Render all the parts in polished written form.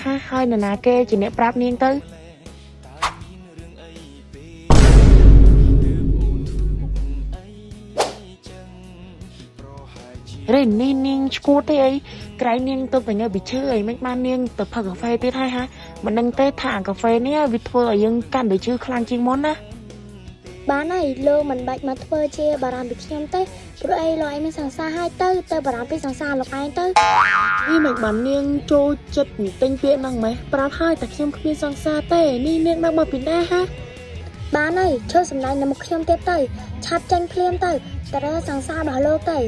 ហាហើយនរណាគេជាអ្នកប្រាប់នាងទៅរេនេះនាងឈួតទេអីក្រែងនាងទៅបញ្ញាពីឈើអីមិនបាននាងទៅផឹកកាហ្វេទៀតហើយហាមិនដឹងទេថាអាកាហ្វេនេះវាធ្វើឲ្យយើងកាន់តែឈឺខ្លាំងជាងមុនណា បានហើយលោកមិនបាច់មកធ្វើជាបារម្ភពីខ្ញុំទេព្រោះអីលោកឯងមានសង្សារហើយទៅទៅបារម្ភពីសង្សារលោកឯងទៅ នេះមិនបាននាងចូលចិត្តទិញពាក្យហ្នឹងម៉េះប្រាប់ហើយតែខ្ញុំគ្មានសង្សារទេនេះនាងដឹងមកពីណាហា បានហើយឈើសម្ដែងនៅមុខខ្ញុំទៀតទៅឆាប់ចេញភ្លាមទៅតើសង្សាររបស់លោកទៅ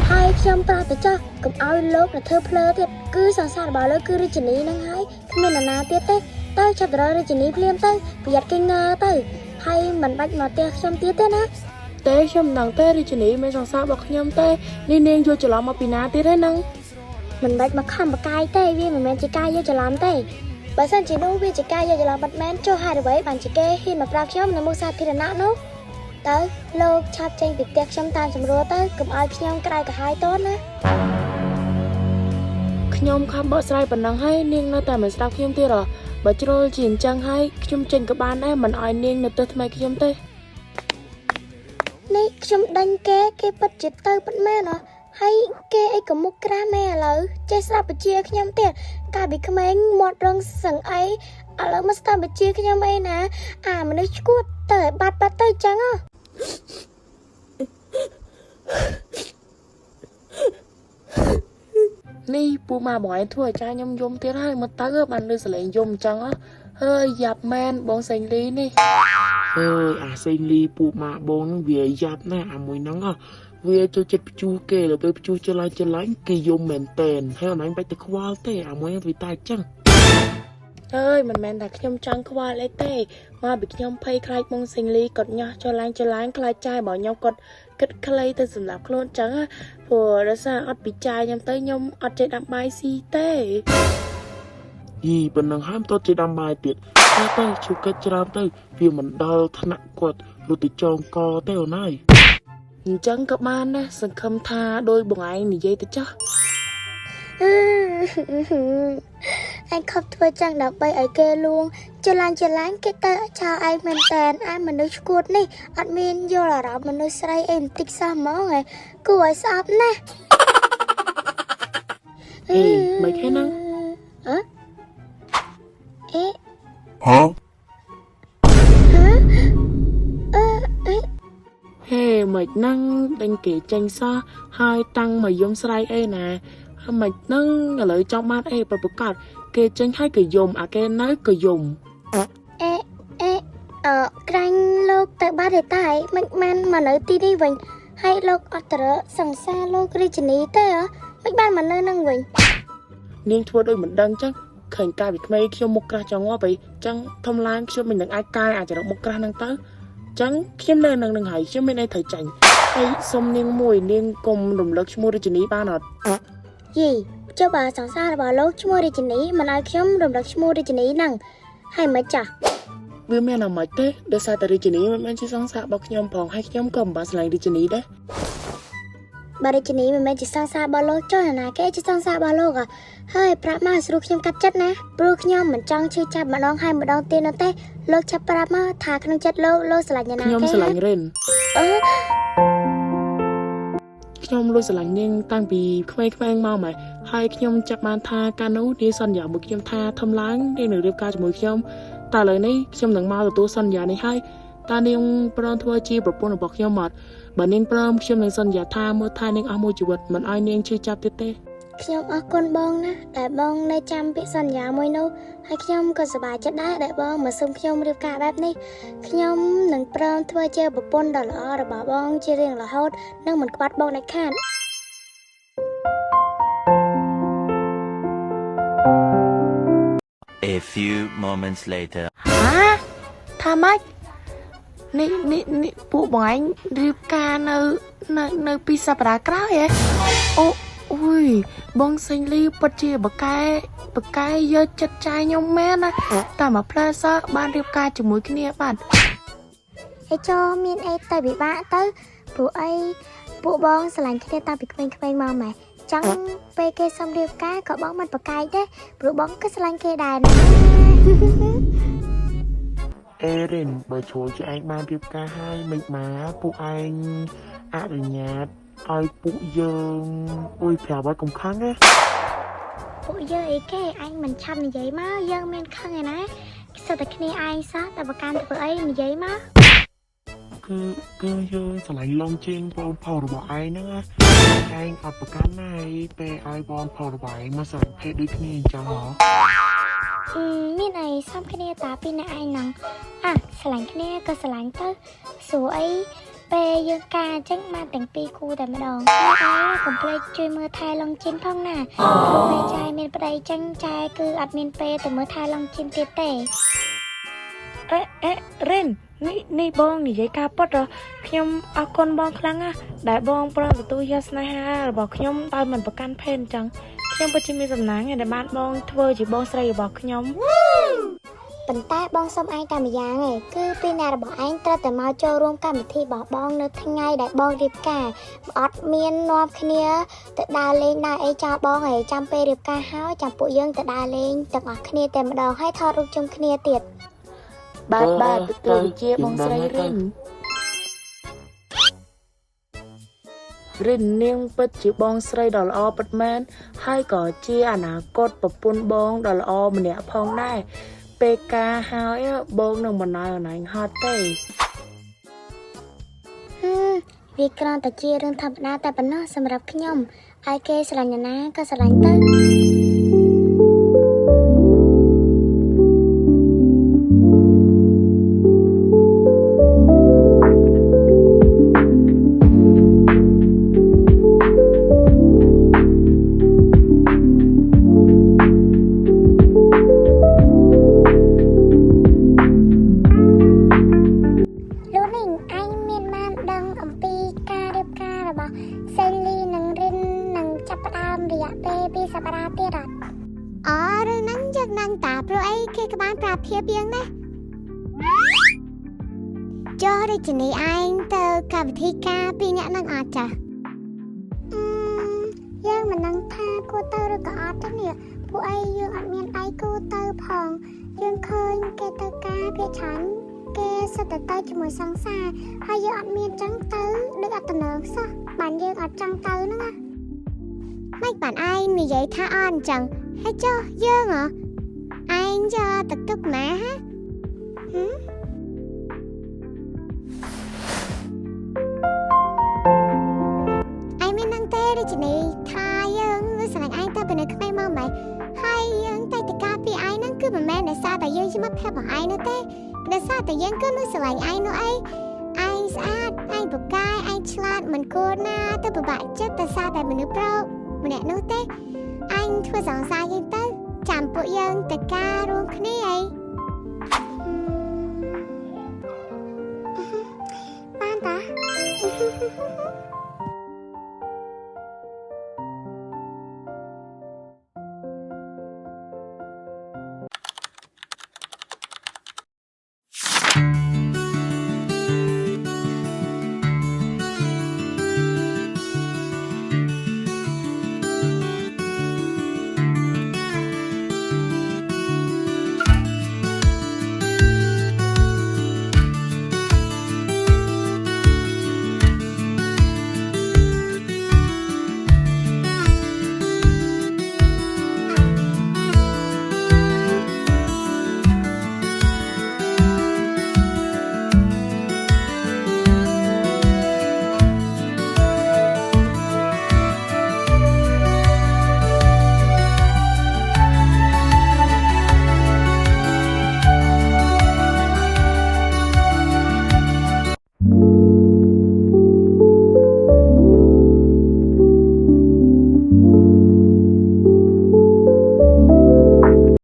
ហើយខ្ញុំប្រាប់ទៅចាស់កុំឲ្យលោកទៅធ្វើភ្លើទៀតគឺសង្សាររបស់លោកគឺរាជនីហ្នឹងហើយគ្មាននរណាទៀតទេទៅឆាប់ទៅរករាជនីភ្លាមទៅប្រយ័ត្នគេងើទៅហើយមិនបាច់មកផ្ទះខ្ញុំទៀតទេណា ទេខ្ញុំមិនដឹងទេរាជនីមិនសង្សាររបស់ខ្ញុំទេនេះនាងយកច្រឡំមកពីណាទៀតទេហ្នឹង មិនបាច់មកខំបកាយទេវាមិនមែនជាការយកច្រឡំទេបើសិនជានោះវាជាការយកច្រឡំបាត់មែនចុះហេតុអ្វីបានជាគេហ៊ានមកប្រាប់ខ្ញុំនៅមុខសាធារណៈនោះទៅលោកឆាប់ចេញពីផ្ទះខ្ញុំតាមសម្រួលទៅកុំឲ្យខ្ញុំក្រៅក្រហាយតណា ខ្ញុំខំបកស្រាយប៉ុណ្ណឹងហើយនាងនៅតែមិនស្ដាប់ខ្ញុំទៀតហ៎បើជ្រុលជាអញ្ចឹងហើយខ្ញុំចេញក៏បានដែរមិនឲ្យនាងនៅផ្ទះថ្មីខ្ញុំទេ នេះខ្ញុំដេញគេគេពិតជាទៅពិតមែនហ៎ហើយគេអីក៏មុខក្រាស់មែនឥឡូវចេះស្ដាប់បជាខ្ញុំទៀតកាលពីក្មេងមាត់រងសឹងអីឥឡូវមកស្ដាប់បជាខ្ញុំអីណាអាមនុស្សឈួតទៅឲ្យបាត់បាត់ទៅអញ្ចឹងហ៎ នេះពូម៉ាបងឯងធ្វើអាចារ្យខ្ញុំយំទៀតហើយមកទៅបានលឺសលេងយំអញ្ចឹងហ៎ហើយយ៉ាប់មែនបងសេងលីនេះ អើយអាសេងលីពូម៉ាបងហ្នឹងវាយ៉ាប់ណាស់អាមួយហ្នឹងហ៎វាចូលចិត្តព្យុះគេដល់ពេលព្យុះចលាចលាញ់គេយំមែនតែនហើយអនឡាញបាច់ទៅខ្វល់ទេអាមួយហ្នឹងវាតែអញ្ចឹង អើយមិនមែនតែខ្ញុំចង់ខ្វល់អីទេមកពីខ្ញុំភ័យខ្លាចបងសេងលីគាត់ញាស់ចឡើងចឡើងខ្លាចចាយរបស់ខ្ញុំគាត់គិតខ្លីទៅសម្រាប់ខ្លួនអញ្ចឹងណាព្រោះដោយសារអត់ពិចារខ្ញុំទៅខ្ញុំអត់ចេះដាំបាយស៊ីទេ យីប៉ុណ្ណឹងហើយមិនតជាដាំបាយទៀតតែទៅឈូកិតច្រើនទៅវាមិនដល់ថ្នាក់គាត់រត់ទៅចងកទេអូនហើយ អញ្ចឹងក៏បានដែរសង្ឃឹមថាដោយបងឯងនិយាយទៅចាស់ ឯងខំធ្វើចឹងដើម្បីឲ្យគេលួងចលាញ់ចលាញ់គេទៅចោលឯងមែនតែនឯងមនុស្សឈួតនេះអត់មានយល់អារម្មណ៍មនុស្សស្រីអីបន្តិចសោះហ្មងឯងគួរឲ្យស្អប់ណាស់ អេមិនឃើញហ្នឹង អឺអេ ហ៎ ហ៎អឺអេ ហេមិនហ្នឹងដេញគេចេញសោះហើយតាំងមកយំស្រែកអីណាហើយមិនហ្នឹងឥឡូវចង់បានអីប្រប្រកាសគេចេញហើយក៏យំអាគេនៅក៏យំ អេអេអឺក្រាញ់លោកទៅបាត់ទេតែមិនបានមកនៅទីនេះវិញហើយលោកអត់ត្រសង្សារលោករាជនីទេហ៎មិនបានមកនៅនឹងវិញ នាងធ្វើដូចមិនដឹងចឹងឃើញកាយពីក្មេងខ្ញុំមុខក្រាស់ចង់ងាប់អីចឹងធំឡើងខ្ញុំមិននឹងអាចកាយអាចរកមុខក្រាស់ហ្នឹងទៅចឹងខ្ញុំនៅនឹងនឹងហើយខ្ញុំមានអីត្រូវចាញ់ហើយសុំនាងមួយនាងកុំរំលឹកឈ្មោះរាជនីបានអត់ យីចុះបើសង្សាររបស់លោកឈ្មោះរាជនីមិនឲ្យខ្ញុំរំលឹកឈ្មោះរាជនីហ្នឹងហើយមិនចាស់ វាមានអាម៉េចទេដោយសារតែរាជនីមិនមែនជាសង្សាររបស់ខ្ញុំផងហើយខ្ញុំក៏មិនបានស្រឡាញ់រាជនីដែរ បើរាជនីមិនមែនជាសង្សាររបស់លោកចុះនរណាគេជាសង្សាររបស់លោកอ่ะហើយប្រាប់មកឲ្យស្រួលខ្ញុំកាត់ចិត្តណាព្រោះខ្ញុំមិនចង់ឈឺចាប់ម្ដងហើយម្ដងទៀតនោះទេលោកចាប់ប្រាប់មកថាក្នុងចិត្តលោកលោកស្រឡាញ់នរណា ខ្ញុំ គេ ស្រឡាញ់រិន អឺ ខ្ញុំលួចស្រឡាញ់នាងតាំងពីក្មេងៗមកម៉ែហើយខ្ញុំចាប់បានថាកាលនោះនាងសន្យាមួយខ្ញុំថាធំឡើងនាងនឹងរៀបការជាមួយខ្ញុំតែឥឡូវនេះខ្ញុំនឹងមកទទួលសន្យានេះហើយតើនាងព្រមធ្វើជាប្រពន្ធរបស់ខ្ញុំអត់បើនាងព្រមខ្ញុំនឹងសន្យាថាមើលថែនាងអស់មួយជីវិតមិនឲ្យនាងឈឺចាប់ទៀតទេ ខ្ញុំអរគុណបងណាស់ដែលបងនៅចាំពាក្យសន្យាមួយនោះហើយខ្ញុំក៏សប្បាយចិត្តដែរដែលបងមកសុំខ្ញុំរៀបការបែបនេះខ្ញុំនឹងព្រមធ្វើជាប្រពន្ធដ៏ល្អរបស់បងជារៀងរហូតនិងមិនក្បត់បងដាច់ខាត A few moments later. ហាថាម៉េចនេះនេះនេះពួកបងឯងរៀបការនៅនៅនៅពីសប្តាហ៍ក្រោយហ៎អូអុយបងសេងលីពិតជាបកែបកែយកចិត្តចាយខ្ញុំមែនណាតែមកផ្លែសោះបានរៀបការជាមួយគ្នាបាត់ អេចមានអីទៅពិបាកទៅព្រោះអីពួកបងស្រឡាញ់គ្នាតាំងពីក្មេងៗមកម៉ែ ចឹងពេលគេសុំរៀបការក៏បងមិនប្រកែកដែរព្រោះបងក៏ស្រឡាញ់គេដែរណា អេរិនបើជ្រុលជាឯងបានរៀបការហើយមិនមកពួកឯងអនុញ្ញាតឲ្យពួកយើងអុយប្រាប់ឲ្យកុំខឹងណា ពួកយើងអីគេឯងមិនឆាប់និយាយមកយើងមានខឹងឯណាសិតតែគ្នាឯងសោះតែប្រកាន់ធ្វើអីនិយាយមក គឺគឺយើងស្រឡាញ់ឡងជាងបងប្រុសរបស់ឯងហ្នឹងណាឯងអត់ប្រកាន់ណាឯងពេលឲ្យបងប្រុសរបស់ឯងមកស្រឡាញ់ភេទដូចគ្នាអញ្ចឹងហ៎ អឺមានអីសំគ្នាតាពីអ្នកឯងហ្នឹងអាស្រឡាញ់គ្នាក៏ស្រឡាញ់ទៅស្រួលអីពេលយើងការអញ្ចឹងបានទាំងពីរគូតែម្ដងហើយឯងកុំភ្លេចជួយមើលថែឡុងជីនផងណាព្រោះពេលចែមានប្តីចឹងចែគឺអត់មានពេលទៅមើលថែឡុងជីនទៀតទេ អេអេរិននេះនេះបងនិយាយការពិតហ៎ខ្ញុំអរគុណបងខ្លាំងណាស់ដែលបងព្រមទទួលយកស្នេហារបស់ខ្ញុំដោយមិនប្រកាន់ភេទអញ្ចឹងខ្ញុំពិតជាមានសំណាងដែលបានបងធ្វើជាបងស្រីរបស់ខ្ញុំ ប៉ុន្តែបងសុំឯងតែម្យ៉ាងឯងគឺពីអ្នករបស់ឯងត្រូវតែមកចូលរួមកម្មវិធីរបស់បងនៅថ្ងៃដែលបងរៀបការអត់មាននាំគ្នាទៅដើរលេងដើរអីចោលបងឯងចាំពេលរៀបការហើយចាំពួកយើងទៅដើរលេងទាំងអស់គ្នាតែម្ដងហើយថតរូបជុំគ្នាទៀត បាទបាទទទួលវិជាបងស្រីរិនរិននាងពិតជាបងស្រីដ៏ល្អពិតមែនហើយក៏ជាអនាគតប្រពន្ធបងដ៏ល្អម្នាក់ផងដែរពេលការហើយបងនឹងមិនឲ្យអនឯងហត់ទេ ហឹមវាគ្រាន់តែជារឿងធម្មតាតែប៉ុណ្ណោះសម្រាប់ខ្ញុំឲ្យគេស្រឡាញ់នរណាក៏ស្រឡាញ់ទៅ លោកនេះឯងមានបានដឹងអំពីការរៀបការរបស់សេលីនិងរិននឹងចាប់ផ្ដើមរយៈពេល2សប្តាហ៍ទៀតអត់ អូរឿងហ្នឹងយើងដឹងតាព្រោះអីគេក៏បានប្រាប់ភាពយើងដែរចុះរាជនីឯងទៅកម្មវិធីការពីរអ្នកហ្នឹងអត់ចា អឺយើងមិនដឹងថាគួរទៅឬក៏អត់ទេនេះពួកឯងយើងអត់មានដៃគូទៅផងយើងឃើញគេទៅការភាគច្រើនគេសុទ្ធតែទៅជាមួយសង្សារហើយយើងអត់មានចឹងទៅដូចអត់តំណងសោះបានយើងអត់ចង់ទៅហ្នឹងណា មិនបានឯងនិយាយថាអត់អញ្ចឹងហើយចុះយើងហ៎ឯងយកទឹកទុកណាហ៎ ហឹម ឯងមាននឹងទេរាជនីថាយើងវាស្រឡាញ់ឯងទៅពីនៅក្មេងមកម៉េចហើយយើងតែតការពីឯងហ្នឹងគឺមិនមែនដោយសារតែយើងជាមិត្តភក្តិរបស់ឯងនោះទេដោយសារតែយើងគឺនៅស្រឡាញ់ឯងនោះអីឯងស្អាតឯងពូកែឯងឆ្លាតមិនគួរណាទៅពិបាកចិត្តដោយសារតែមនុស្សប្រុសម្នាក់នោះទេឯងធ្វើសង្សារយើងទៅ